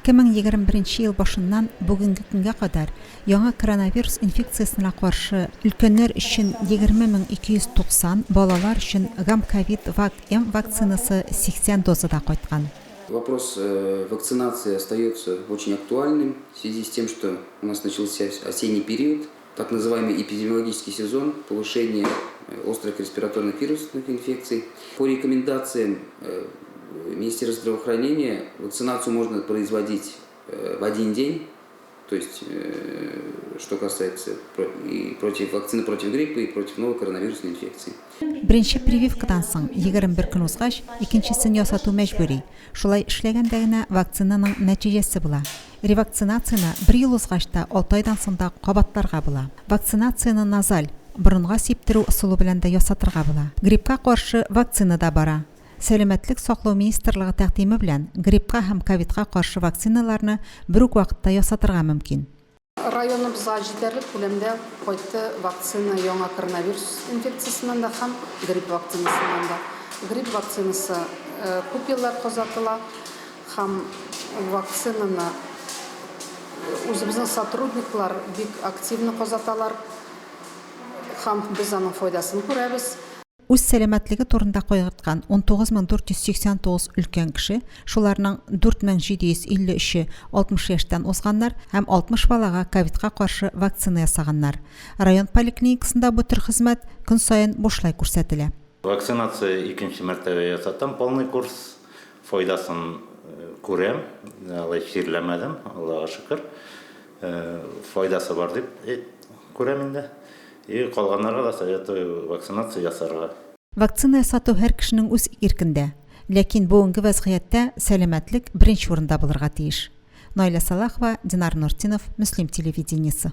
2021 ел башыннан бүгенге көнгә кадәр яңа коронавирус инфекциясенә каршы өлкәннәр өчен 20290, балалар өчен Гамковид-Вак-М вакцинасы 80 дозада кайткан. Вопрос вакцинации остается очень актуальным в связи с тем, что у нас начался осенний период, так называемый эпидемиологический сезон, повышение острых респираторных вирусных инфекций. По рекомендациям Министерства здравоохранения вакцинацию можно производить в один день, то есть что касается и против вакцины против гриппа, и против новой коронавирусной инфекции. Беренче прививкадан соң 21 көн узгач, икенчесен ясату мәҗбүри. Шулай эшләгәндә генә вакцинаның нәтиҗәсе була. Ревакцинацияне бер ел узгач та, алты айдан соң да кабатларга була. Вакцинацияне назаль, борынга сиптерү ысулы белән дә ясатырга була. Гриппка каршы вакцина да бара. Сәламәтлек саклау министрлыгы тәкъдиме белән гриппка һәм ковидка каршы вакциналарны бер үк вакытта ясатырга мөмкин. Районыбызга җитәрлек күләмдә кайтты вакцина яңа коронавирус инфекциясеннән дә һәм грипп вакцинасыннан да. Грипп вакцинасы күп еллар козатыла һәм вакцинаны үзебезнең сотрудниклар бик активно козаталар һәм без аның файдасын күрәбез. Үз сәламәтлеге турында кайгырткан 19489 өлкән кеше, шуларның 4753-е 60 яшьтән узганнар һәм 60 балага ковидка каршы вакцина ясаганнар. Район поликлиникасында бу төр хезмәт көн саен бушлай күрсәтелә. Вакцинация икенче мәртәбә ясатам, полный курс. Файдасын күрәм, алай чирләмәдем, Аллага шөкер. Файдасы бар дип күрәм инде. И калганнарга да советую вакцинация ясарга. Вакцина ясату һәр кешенең үз иркендә. Ләкин бүгенге вәзгыятьтә сәламәтлек беренче урында булырга тиеш. Наилә Сәлахова, Динар Нуртдинов, Мөслим телевидениесе.